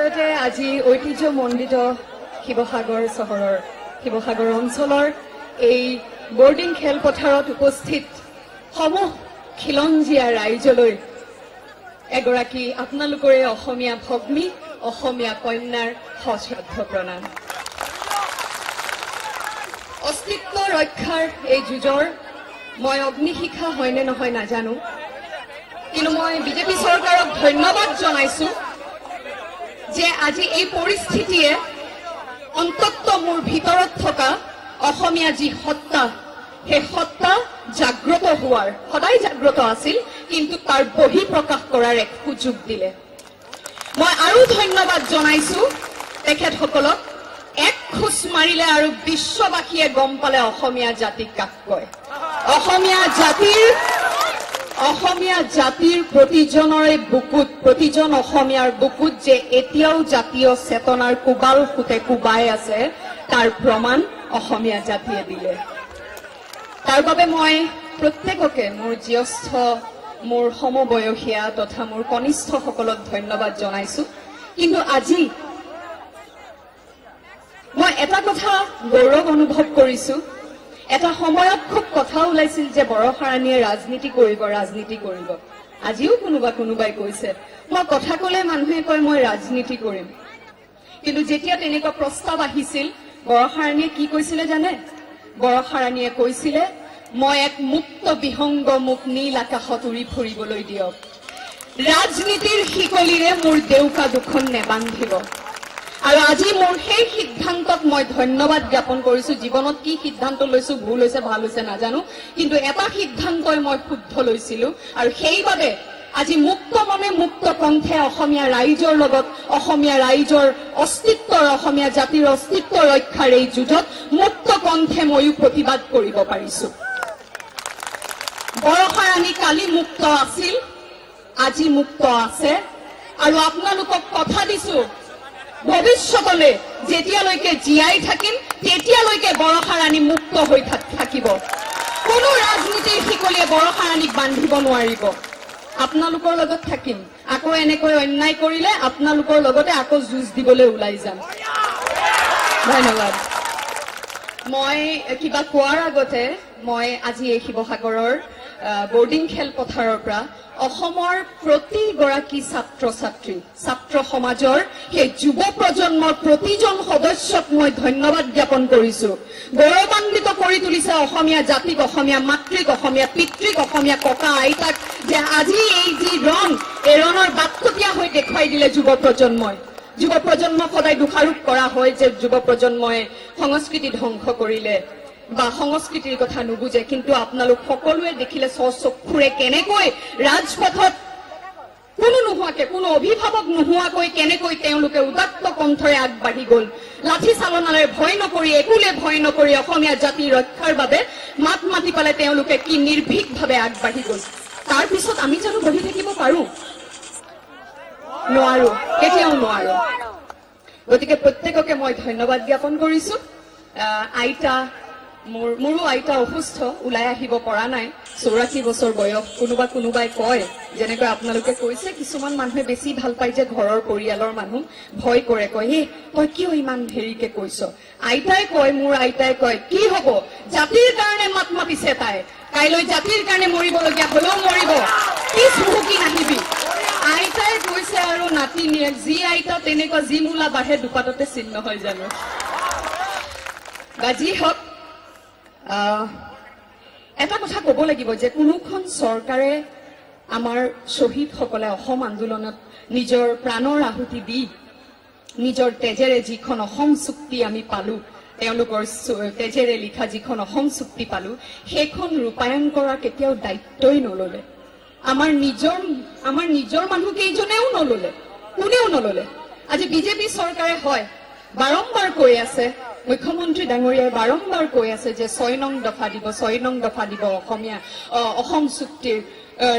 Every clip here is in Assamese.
লগতে আজি ঐতিহ্যমণ্ডিত শিৱসাগৰ চহৰৰ, শিৱসাগৰ অঞ্চলৰ এই বৰ্ডিং খেলপথাৰত উপস্থিত সমূহ খিলঞ্জীয়া ৰাইজলৈ এগৰাকী আপোনালোকৰে অসমীয়া ভগ্নী, অসমীয়া কন্যাৰ সশ্ৰদ্ধ প্ৰণাম। অস্তিত্ব ৰক্ষাৰ এই যুঁজৰ মই অগ্নিশিখা হয়নে নহয় নাজানো, কিন্তু মই বিজেপি চৰকাৰক ধন্যবাদ জনাইছো যে আজি এই পৰিস্থিতিয়ে অন্তত মোৰ ভিতৰত থকা অসমীয়া যি সত্তা, সেই সত্তা জাগ্ৰত হোৱাৰ, সদায় জাগ্ৰত আছিল, কিন্তু তাৰ বহি প্ৰকাশ কৰাৰ এক সুযোগ দিলে। মই আৰু ধন্যবাদ জনাইছো তেখেতসকলক। এক খোজ মাৰিলে আৰু বিশ্ববাসীয়ে গম পালে অসমীয়া জাতিক কাক কয়। অসমীয়া জাতিৰ প্ৰতিজনৰে বুকুত, প্ৰতিজন অসমীয়াৰ বুকুত যে এতিয়াও জাতীয় চেতনাৰ কোবাল সোঁতে কোবাই আছে, তাৰ প্ৰমাণ অসমীয়া জাতিয়ে দিলে। তাৰ বাবে মই প্ৰত্যেককে, মোৰ জ্যেষ্ঠ, মোৰ সমবয়সীয়া তথা মোৰ কনিষ্ঠসকলক ধন্যবাদ জনাইছো। কিন্তু আজি মই এটা কথা গৌৰৱ অনুভৱ কৰিছো। এটা সময়ত খুব কথা ওলাইছিল যে বৰষাৰাণীয়ে ৰাজনীতি কৰিব, ৰাজনীতি কৰিব। আজিও কোনোবা কোনোবাই কৈছে, মই কথা ক'লে মানুহে কয় মই ৰাজনীতি কৰিম। কিন্তু যেতিয়া তেনেকুৱা প্ৰস্তাৱ আহিছিল, বৰষাৰাণীয়ে কি কৈছিলে জানে? বৰষাৰাণীয়ে কৈছিলে, মই এক মুক্ত বিহংগ, মোক নীল আকাশত উৰি ফুৰিবলৈ দিয়ক, ৰাজনীতিৰ শিকলিৰে মোৰ দেউকা দুখন নেবান্ধিব। আৰু আজি মোৰ সেই সিদ্ধান্তক মই ধন্যবাদ জ্ঞাপন কৰিছো। জীৱনত কি সিদ্ধান্ত লৈছো, ভুল হৈছে ভাল হৈছে নাজানো, কিন্তু এটা সিদ্ধান্তই মই শুদ্ধ লৈছিলো। আৰু সেইবাবে আজি মুক্ত মনে মুক্ত কণ্ঠে অসমীয়া ৰাইজৰ লগত, অসমীয়া ৰাইজৰ অস্তিত্বৰ, অসমীয়া জাতিৰ অস্তিত্ব ৰক্ষাৰ এই যুঁজত মুক্ত কণ্ঠে ময়ো প্ৰতিবাদ কৰিব পাৰিছো। বৰষাৰাণী কালি মুক্ত আছিল, আজি মুক্ত আছে। আৰু আপোনালোকক কথা দিছো, ভৱিষ্যতলৈ যেতিয়ালৈকে জীয়াই থাকিম তেতিয়ালৈকে বৰষাৰাণী মুক্ত হৈ থাকিব। কোনো ৰাজনীতিৰ শিকলিয়ে বৰষাৰাণীক বান্ধিব নোৱাৰিব। আপোনালোকৰ লগত থাকিম। আকৌ এনেকৈ অন্যায় কৰিলে আপোনালোকৰ লগতে আকৌ যুঁজ দিবলৈ ওলাই যাম। ধন্যবাদ। মই কিবা কোৱাৰ আগতে মই আজি এই শিৱসাগৰৰ বৰ্ডিং খেলপথাৰৰ পৰা অসমৰ প্ৰতিগৰাকী ছাত্ৰ ছাত্ৰী, ছাত্ৰ সমাজৰ সেই যুৱ প্ৰজন্মৰ প্ৰতিজন সদস্যক মই ধন্যবাদ জ্ঞাপন কৰিছো। গৌৰৱান্বিত কৰি তুলিছে অসমীয়া জাতিক, অসমীয়া মাতৃক, অসমীয়া পিতৃক, অসমীয়া ককা আইতাক, যে আজি এই যি ৰণ, এই ৰণৰ বাটকটীয়া হৈ দেখুৱাই দিলে যুৱ প্ৰজন্মই। যুৱ প্ৰজন্মক সদায় দোষাৰোপ কৰা হয় যে যুৱ প্ৰজন্মই সংস্কৃতি ধ্বংস কৰিলে বা সংস্কৃতিৰ কথা নুবুজে, কিন্তু আপোনালোক সকলোৱে দেখিলে স্বচক্ষুৰে কেনেকৈ ৰাজপথত কোনো নোহোৱাকে, কোনো অভিভাৱক নোহোৱাকৈ কেনেকৈ তেওঁলোকে উদাত্ত কণ্ঠৰে আগবাঢ়ি গ'ল। লাঠি চালনাৰে ভয় নকৰি, একোলে ভয় নকৰি অসমীয়া জাতি ৰক্ষাৰ বাবে মাত মাতি পেলাই তেওঁলোকে কি নিৰ্ভীকভাৱে আগবাঢ়ি গ'ল। তাৰ পিছত আমি জানো বহি থাকিব পাৰো? নোৱাৰো, কেতিয়াও নোৱাৰো। গতিকে প্ৰত্যেককে মই ধন্যবাদ জ্ঞাপন কৰিছো। আইতা, মোৰো আইতা অসুস্থ, ওলাই আহিব পৰা নাই, 84 বছৰ বয়স। কোনোবা কোনোবাই কয়, যেনেকৈ আপোনালোকে কৈছে, কিছুমান মানুহে বেছি ভাল পায় যে ঘৰৰ পৰিয়ালৰ মানুহ ভয় কৰে, কয় হে তই কিয় ইমান হেৰিকে কৈছ। আইতাই কয়, মোৰ আইতাই কয়, কি হব, জাতিৰ কাৰণে মাত মাতিছে তাই, কাইলৈ জাতিৰ কাৰণে মৰিবলগীয়া হলেও মৰিব, পিছ হুহুকি নাহিবি। আইতাই কৈছে আৰু নাতিনীয়েক, যি আইতা তেনেকুৱা, যি মূলা বাঢ়ে দুপাততে চিন নহয় জানো। বা যি হওক, এটা কথা ক'ব লাগিব যে কোনোখন চৰকাৰে আমাৰ শ্বহীদসকলে অসম আন্দোলনত নিজৰ প্ৰাণৰ আহুতি দি নিজৰ তেজেৰে যিখন অসম চুক্তি আমি পালো, তেওঁলোকৰ তেজেৰে লিখা যিখন অসম চুক্তি পালো, সেইখন ৰূপায়ণ কৰা কেতিয়াও দায়িত্বই নললে। আমাৰ নিজৰ মানুহ কেইজনেও নললে, কোনেও নললে। আজি বিজেপি চৰকাৰে হয় বাৰম্বাৰ কৈ আছে, মুখ্যমন্ত্ৰী ডাঙৰীয়াই বাৰম্বাৰ কৈ আছে যে 6 নং দফা দিব, 6 নং দফা দিব, অসমীয়া অসম চুক্তিৰ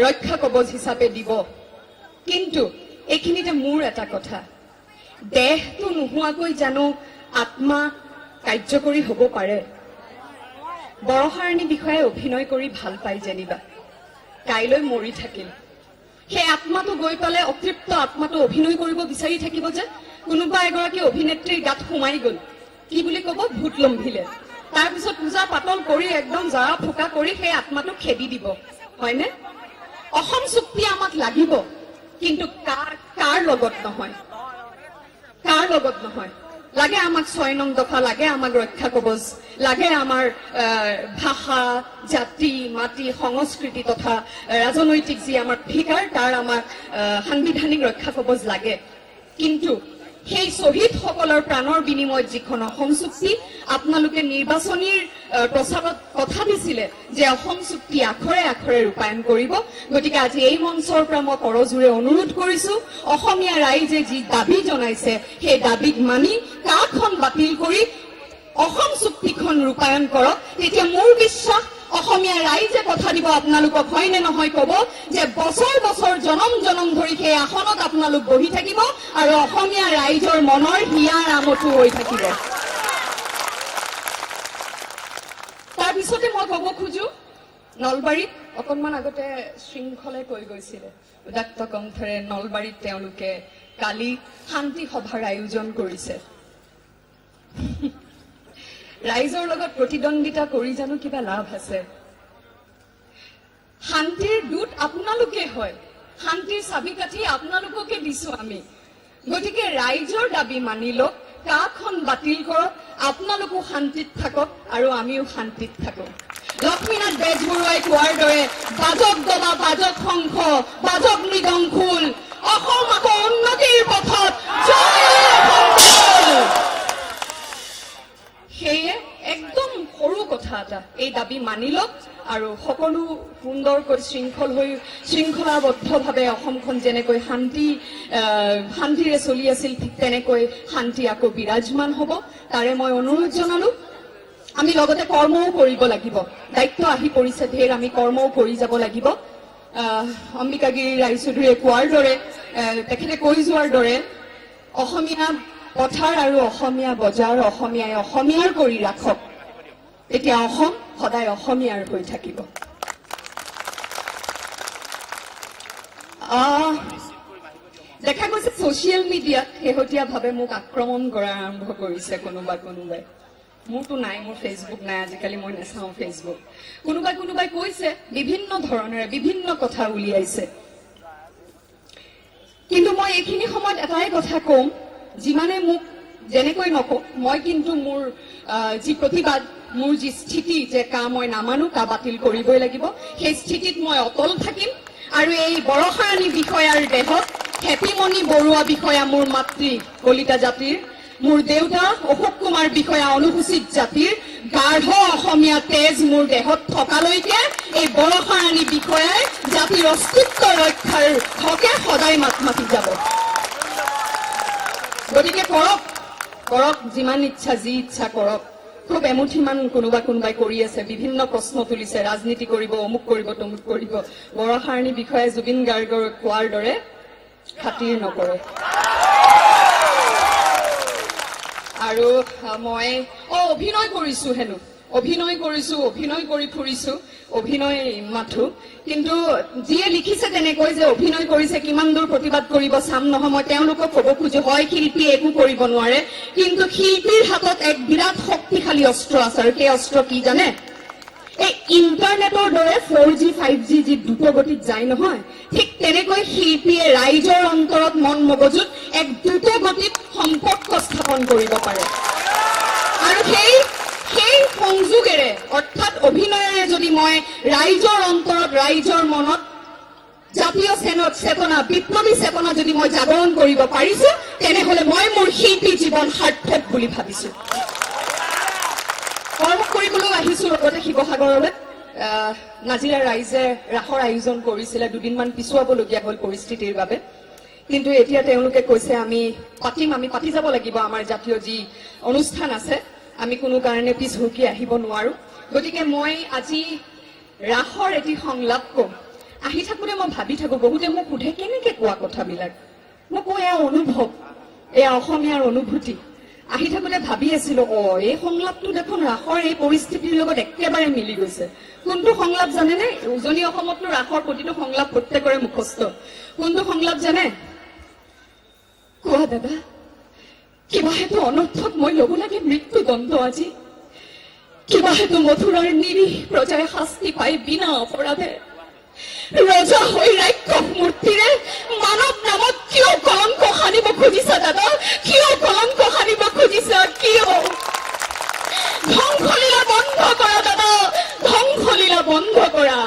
ৰক্ষা কবচ হিচাপে দিব। কিন্তু এইখিনিতে মোৰ এটা কথা, দেহটো নোহোৱাকৈ জানো আত্মা কাৰ্যকৰী হ'ব পাৰে? বৰষাৰাণী বিষয়ে অভিনয় কৰি ভাল পায় যেনিবা, কাইলৈ মৰি থাকিল, সেই আত্মাটো গৈ পালে অতৃপ্ত আত্মাটো অভিনয় কৰিব বিচাৰি থাকিব যে কোনোবা এগৰাকী অভিনেত্ৰীৰ গাত সোমাই গ'ল, কি বুলি ক'ব? ভূত লম্ভিলে। তাৰপিছত পূজা পাতল কৰি একদম জৰা ফুকা কৰি সেই আত্মাটো খেদি দিব, হয়নে? অসম চুক্তি আমাক লাগিব, কিন্তু কাৰ কাৰ লগত নহয়, কাৰ লগত নহয়। লাগে আমাক 6 নং দফা, লাগে আমাক ৰক্ষা কবচ, লাগে আমাৰ ভাষা, জাতি, মাটি, সংস্কৃতি তথা ৰাজনৈতিক যি আমাৰ অধিকাৰ, তাৰ আমাক সাংবিধানিক ৰক্ষা কবচ লাগে। কিন্তু সেই শ্বহীদসকলৰ প্ৰাণৰ বিনিময়ত যিখন অসম চুক্তি, আপোনালোকে নিৰ্বাচনীৰ প্ৰচাৰত কথা দিছিলে যে অসম চুক্তি আখৰে আখৰে ৰূপায়ণ কৰিব। গতিকে আজি এই মঞ্চৰ পৰা মই কৰজোৰে অনুৰোধ কৰিছো, অসমীয়া ৰাইজে যি দাবী জনাইছে সেই দাবীক মানি কাখন বাতিল কৰি অসম চুক্তিখন ৰূপায়ণ কৰক। তেতিয়া মোৰ বিশ্বাস অসমীয়া ৰাইজে কথা দিব আপোনালোকক, হয় নে নহয় ক'ব, যে বছৰ বছৰ জনম জনম ধৰি সেই আসনত আপোনালোক বহি থাকিব আৰু অসমীয়া ৰাইজৰ মনৰ হিয়াৰ আমঠু হৈ থাকিব। তাৰপিছতে মই ক'ব খোজো, নলবাৰীত অকণমান আগতে শৃংখলে কৈ গৈছিলে, উদাত্ত কণ্ঠেৰে নলবাৰীত তেওঁলোকে কালি শান্তি সভাৰ আয়োজন কৰিছে। ৰাইজৰ লগত প্ৰতিদ্বন্দ্বিতা কৰি জানো কিবা লাভ আছে? শান্তিৰ দূত আপোনালোকে হয়, শান্তিৰ চাবিকাঠি আপোনালোককে দিছো আমি। গতিকে ৰাইজৰ দাবী মানি লওক, কাখন বাতিল কৰক, আপোনালোকো শান্তিত থাকক আৰু আমিও শান্তিত থাকো। লক্ষ্মীনাথ বেজবৰুৱাই কোৱাৰ দৰে বাজক দবা, বাজক শংখ, বাজক মৃদং খোল, অসম আকৌ উন্নতিৰ পথত, জয় অসম। সেয়ে একদম সৰু কথা এটা, এই দাবী মানি লওক আৰু সকলো সুন্দৰকৈ শৃংখল হৈ শৃংখলাবদ্ধভাৱে অসমখন যেনেকৈ শান্তিৰে চলি আছিল, ঠিক তেনেকৈ শান্তি আকৌ বিৰাজমান হ'ব, তাৰে মই অনুৰোধ জনালো। আমি লগতে কৰ্মও কৰিব লাগিব, দায়িত্ব আহি পৰিছে ধেৰ, আমি কৰ্মও কৰি যাব লাগিব। অম্বিকাগিৰি ৰায়চৌধুৰীয়ে কোৱাৰ দৰে, তেখেতে কৈ যোৱাৰ দৰে, অসমীয়া পথাৰ আৰু অসমীয়া বজাৰ অসমীয়াই অসমীয়াৰ কৰি ৰাখক, তেতিয়া অসম সদায় অসমীয়াৰ হৈ থাকিব। দেখা গৈছে ছচিয়েল মিডিয়াত শেহতীয়াভাৱে মোক আক্ৰমণ কৰা আৰম্ভ কৰিছে কোনোবা কোনোবাই। মোৰতো নাই, মোৰ ফেচবুক নাই, আজিকালি মই নাচাওঁ ফেচবুক। কোনোবাই কোনোবাই কৈছে, বিভিন্ন ধৰণেৰে বিভিন্ন কথা উলিয়াইছে। কিন্তু মই এইখিনি সময়ত এটাই কথা কম, যিমানে মোক যেনেকৈ নকওঁ, মই কিন্তু মোৰ যি প্ৰতিবাদ, মোৰ যি স্থিতি যে কা মই নামানো, কা বাতিল কৰিবই লাগিব, সেই স্থিতিত মই অটল থাকিম। আৰু এই বৰষাৰাণী বিষয়াৰ দেহত হেপিমণি বৰুৱা বিষয়া মোৰ মাতৃ কলিতা জাতিৰ, মোৰ দেউতা অশোক কুমাৰ বিষয়া অনুসূচীত জাতিৰ গাঢ় অসমীয়া তেজ মোৰ দেহত থকালৈকে এই বৰষাৰাণী বিষয়াই জাতিৰ অস্তিত্ব ৰক্ষাৰ হকে সদায় মাত মাতি যাব। গতিকে কৰক, কৰক, যিমান ইচ্ছা যি ইচ্ছা কৰক। খুব এমুঠিমান কোনোবা কোনোবাই কৰি আছে, বিভিন্ন প্ৰশ্ন তুলিছে, ৰাজনীতি কৰিব, অমুক কৰিব, তমুক কৰিব। বৰষাৰাণী বিষয়ে জুবিন গাৰ্গৰ কোৱাৰ দৰে খাতিৰ নকৰে। আৰু মই অভিনয় কৰিছো হেনো, অভিনয় কৰিছো, অভিনয় কৰি ফুৰিছো, অভিনয় মাথো। কিন্তু যিয়ে লিখিছে তেনেকৈ যে অভিনয় কৰিছে, কিমান দূৰ প্ৰতিবাদ কৰিব চাম নহয়। মই তেওঁলোকক ক'ব খোজো, হয় শিল্পীয়ে একো কৰিব নোৱাৰে, কিন্তু শিল্পীৰ হাতত এক বিৰাট শক্তিশালী অস্ত্ৰ আছে। আৰু সেই অস্ত্ৰ কি জানে? এই ইণ্টাৰনেটৰ দৰে 4G 5G যি দ্ৰুতগতিত যায় নহয়, ঠিক তেনেকৈ শিল্পীয়ে ৰাইজৰ অন্তৰত মন মগজুত এক দ্ৰুতগতিত সম্পৰ্ক স্থাপন কৰিব পাৰে। আৰু সেই সংযোগেৰে, অৰ্থাৎ অভিনয়েৰে যদি মই ৰাইজৰ অন্তৰত, ৰাইজৰ মনত জাতীয় চেতনা, বিপ্লৱী চেতনা যদি মই জাগৰণ কৰিব পাৰিছো, তেনেহলে মই মোৰ শিল্পী জীৱন সাৰ্থক বুলি ভাবিছো। কৰ্ম কৰিবলৈও আহিছো লগতে শিৱসাগৰলৈ। নাজিৰা ৰাইজে ৰাসৰ আয়োজন কৰিছিলে, দুদিনমান পিছুৱাবলগীয়া হ'ল পৰিস্থিতিৰ বাবে। কিন্তু এতিয়া তেওঁলোকে কৈছে আমি পাতিম, আমি পাতি যাব লাগিব, আমাৰ জাতীয় যি অনুষ্ঠান আছে, আমি কোনো কাৰণে পিছ হুকি আহিব নোৱাৰো। গতিকে মই আজি ৰাসৰ এটি সংলাপ কম। আহি থাকোঁতে মই ভাবি থাকো, বহুতে মোক সোধে কেনেকে কোৱা কথাবিলাক, মই কওঁ এয়া অনুভৱ, এয়া অসমীয়াৰ অনুভূতি। আহি থাকোঁতে ভাবি আছিলো, এই সংলাপটো দেখোন ৰাসৰ এই পৰিস্থিতিৰ লগত একেবাৰে মিলি গৈছে। কোনটো সংলাপ জানেনে? উজনি অসমতনো ৰাসৰ প্ৰতিটো সংলাপ প্ৰত্যেকৰে মুখস্থ। কোনটো সংলাপ জানে? কোৱা দাদা, কিবা হেতু অনৰ্থক মই ল'ব লাগে মৃত্যুদণ্ড আজি। কিবা হেতু মথুৰাৰ নিৰীহ প্ৰজাই শাস্তি পায় বিনা অপৰাধে। ৰজা হৈ ৰাক্ষস মূৰ্তিৰে মানৱ নামত কিয় কলংক সানিব খুজিছা দাদা? কিয় কলংক সানিব খুজিছা? কিয়? ধ্বংসলীলা বন্ধ কৰা দাদা, ধ্বংসলীলা বন্ধ কৰা।